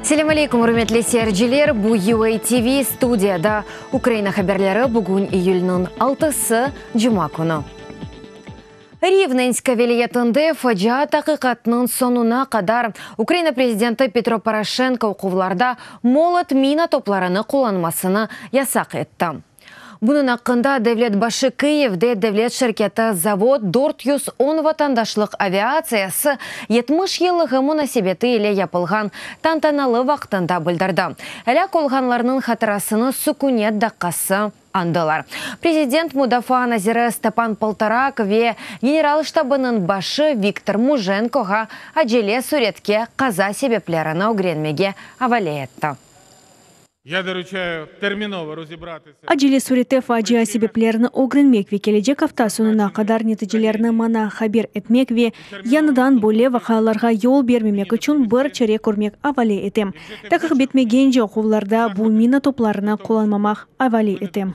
Selâm aleykum, ürmetli seyirciler! Bu UA TV, studiyada Ukraina haberleri, bugün iyülniñ altısı, cuma künü. Rivnenska vilâyetinde facia taqiqatnıñ soñuna qadar Ukraina prezidenti Petro Poroşenko oquvlarda molot mina toplarını qullanmasını yasaq etti. Bunıñ aqqında devlet başı Kıyivde devlet şirketi Zavod 410 vatandaşlıq aviatsiyası 70 yıllığı munasebeti ile yapılğan tantanalı vaqtında bildirdi. Elâk olğanlarnıñ hatırasını sükünet daqqası añdılar. Prezident, mudafaa naziri Stepan Poltorak ve General ştabınıñ başı Viktor Mujenkoğa acele süretke qaza sebeplerini ögrenmege avale etti. Acele sürette facia sebeplerini ögrenmek ve kelecek afta soñuna qadar neticelerni maña haber etmek ve yañıdan böyle vaqialarğa yol bermemek içün bir çare körmek avale etem. Taqiq bitmegence oquvlarda bu mina toplarını qullanmamaq avale etem.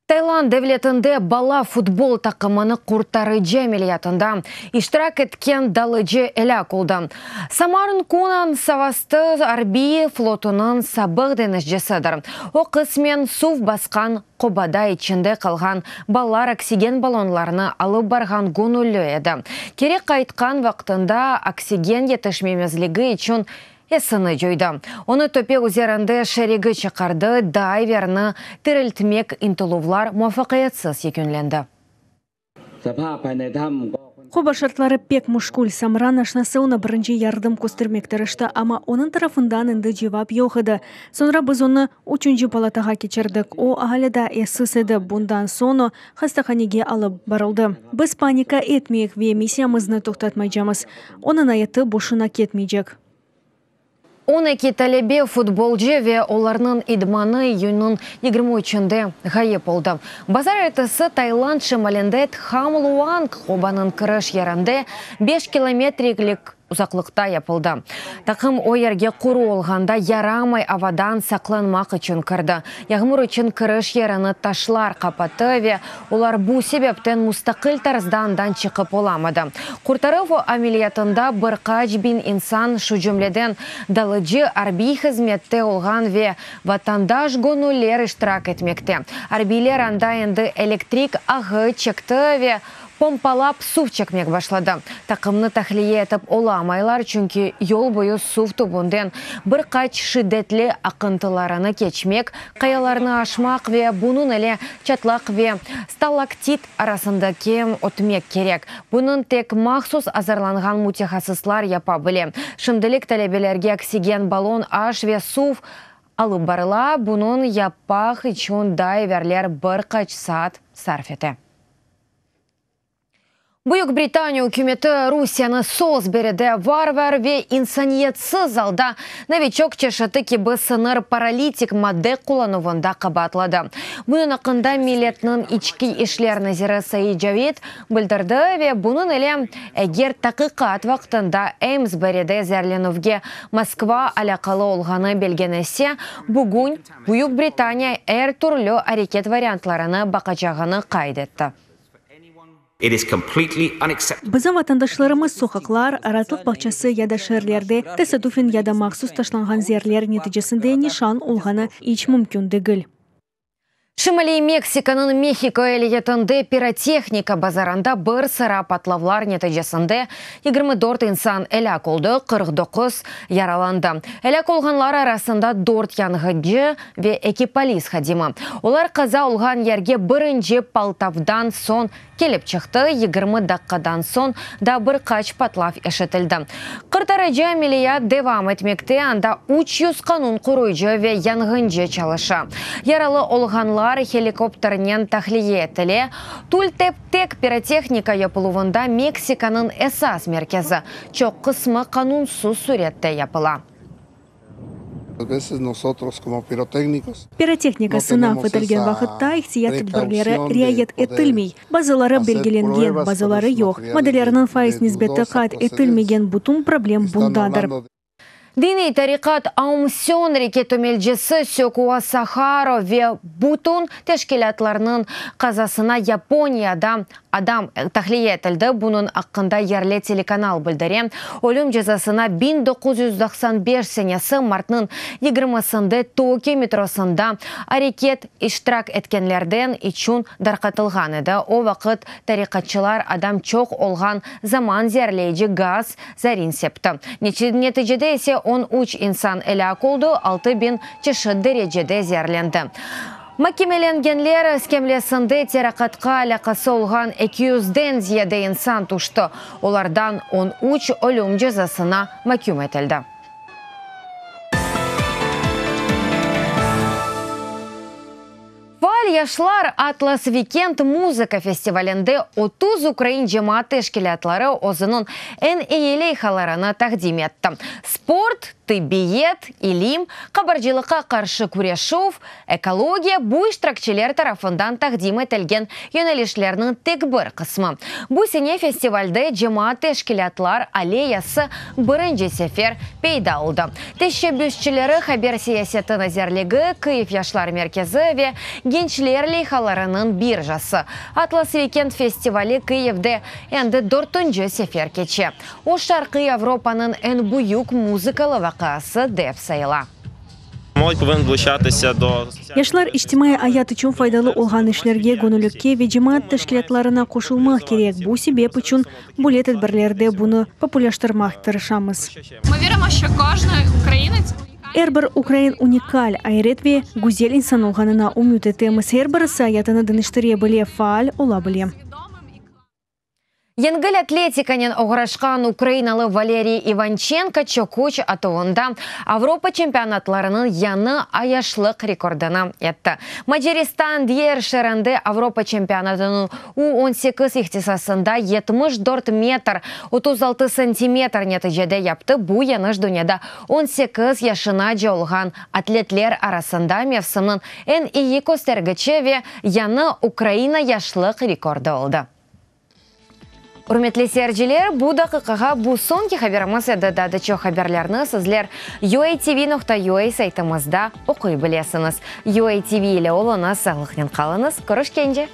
Tayland devletinde bala futbol taqımını qurtarıcı ameliyatında iştirak etken dalıcı elâk oldı. Samarn Kunan Savastı arbiy flotunıñ sabıq deñizcisidir. O, qısmen suv basqan qobada içinde qalğan balalar oksigen ballonlarını alıp barğan göñülli edi. Keri qaytqan vaqtında oksigen yetişmemezligi içün esini coydı. Onı töpe üzerinde şerigi çıqardı, dayverni tiriltmek ıntıluvlar muvafaqiyetsiz yekünlendi. Qoba şartları pek müşkül. Samran aşnası oña birinci yardım köstermek tırıştı, amma onıñ tarafından endi cevap yoq edi. Soñra biz onı üçünci palatağa keçirdik. O, alâ daa essiz edi, bundan soñ o, hastahanege alıp barıldı. Biz panika etmeyik ve missiyamıznı toqtatmaycamız. Onıñ ayatı boşuna ketmeycek. 12 talebe, futbolcı ve olarnıñ idmanı iyünniñ 23-nde ğayıp oldı. Bazar ertesi Tayland şimalinde Tham Luang qobanıñ kiriş yerinde beş kilometrlik uzaqlıqta yapıldı. Taqım o yerge quru olğanda yaramay avadan saqlanmaq içün kirdi. Yağmur içün kiriş yerini taşlar qapattı ve olar bu sebepten mustaqil tarzda andan çıqıp olamadı. Qurtaruv ameliyatında bir qaç biñ insan, şu cümleden dalıcı, arbiy hızmette olğan ve vatandaş göñüller iştirak etmekte. Arbiyler anda endi elektrik ağı çekti ve Pompalap suv çekmek başladı. Taqımnı tahliye etip olamaylar, çünki yol boyu suv tübünden bir qaç şiddetli aqıntılarını keçmek, qayalarnı aşmaq ve bunıñ ile çatlaq ve stalaktit arasındaki ötmek kerek. Bunıñ tek mahsus azırlanğan mütehassıslar yapa bile. Şimdilik talebelerge oksigen ballon, aş ve suv alıp barıla, bunıñ yapaq içün dayverler bir qaç saat sarf ete. Büyük Britaniya ükümeti Rusiyeni Solsberide varvar ve insaniyetsiz alda Noviçok çeşiti kibi sıñır paralitik madde qullanuvında qabaatladı. Bunıñ aqqında milletniñ içki işler naziri Said Cavid bildirdi ve bunıñ ile eger taqiqat vaqtında Amesburyde zeerlenüvge Moskva alâqalı olğanı belgenese, bugün Büyük Britaniya er türlü areket variantlarını baqacağını qayd etti. Bizim vatandaşlarımız soqaqlar, raatlıq bağçası ya da şeerlerde tesadüfen ya da mahsus taşlanğan zeerler neticesinde nişan olğanı iç mümkün degil. Şimaliy Meksikanıñ Mehiko eyaletinde pirotehnika bazarında bir sıra patlavlar neticesinde 24 insan elâk oldı, 49 yaralandı. Elâk olğanlar arasında dört yanğıcı ve eki polis hadimi. Olar qaza olğan yerge birinci paltavdan soñ kelip çıqtı, 20 daqqadan soñ da bir qaç patlav eşitildi. Qurtarıcı ameliyat devam etmekte, anda 300 qanun qoruyıcı ve yanğıncı çalışa. Yaralı olğanlar helikopternen tahliye etile. Tulteptek pirotehnika yapıluvında Meksikanıñ esas merkezi, çoq qısmı qanunsız sürette yapıla. Pirotehnika sınav etilgen vaqıtta ihtiyat tedbirleri riayet etilmey, bazıları belgilengen, bazıları yoq, maddelerniñ faiz nisbeti qayd etilmegen, bütün problem bundadır. Diniy tariqat Aum Sönrike tömelcisi Sökua Saharo ve bütün teşkilâtlarnıñ qazasına Yaponiyada. Adam tahliye etildi, bunıñ aqqında yerli telekanal bildire. Ölüm cezasına 1995 senesi martnıñ yigirmisinde Tokio metrosında areket iştirak etkenlerden içün darqatılğan edi. O vaqıt tariqatçılar adam çoq olğan zaman zeerleyici gaz zarin septi. Neticede ise 13 insan elâk oldı, 6000 çeşit derecede zeerlendi. Makemelengenler skemlesinde teraqatqa alâqası olğan eki yüzden ziyade insan tüşti, olardan 13 ölüm cezasına maküm etildi. Faal yaşlar Atlas Weekend muzıka festivalinde 30 ukrain cemaat teşkilâtları özüniñ eñ eyi leyhalarını taqdim etti. Sport, tıbbiyet, ilim, qabarcılıqqa qarşı küreşüv, ekologiya bu iştirakçiler tarafından taqdim etilgen yönelişlerniñ tek bir qısmı. Bu sene festivalde cemaat teşkilâtlar alleyası birinci sefer peyda oldı. Teşebbüsçileri Haber siyaseti nazirligi, Kıyiv yaşlar merkezi ve Gençler leyhalarınıñ birjası. Atlas Weekend festivali Kıyivde endi dörtünci sefer keçe. O, Şarqiy Avropanıñ eñ büyük muzıkalı vaqıası dep sayıla. Yaşlar içtimaiy ayat içün faydalı olğan işlerge, göñüllikke ve cemaat teşkilâtlarına qoşulmaq kerek, bu sebep içün böyle tedbirlerde bunı populâştırmaq tırışamız. Er bir ukrain unikal, ayret ve güzel insan olğanına ümüt etemiz, er birisi ayatını deñiştire bile, faal ola bile. Yengil atletikanen oğraşqan ukrainalı Valeriy İvançenko çöküç atuvında Avropa çempionatlarınıñ yañı ayaşlıq rekordını etti. Macaristan Dyer şeerinde Avropa çempionatınıñ U 18 ihtisasında 74 metr 36 santimetr neticede yaptı, bu yeñiş dünyada 18 yaşınace olğan atletler arasında mevsimniñ eñ iyi köstergiçi ve yañı Ukraina yaşlıq rekordı oldı. Ürmetli seyirciler, bu daqiqağa bu soñki haberimiz edi. Daa da çoq haberlerni sizler uatv.ua saytımızda oquy bilesiñiz. UATV ile oluñız, sağlıqnen qalıñız, körüşkence!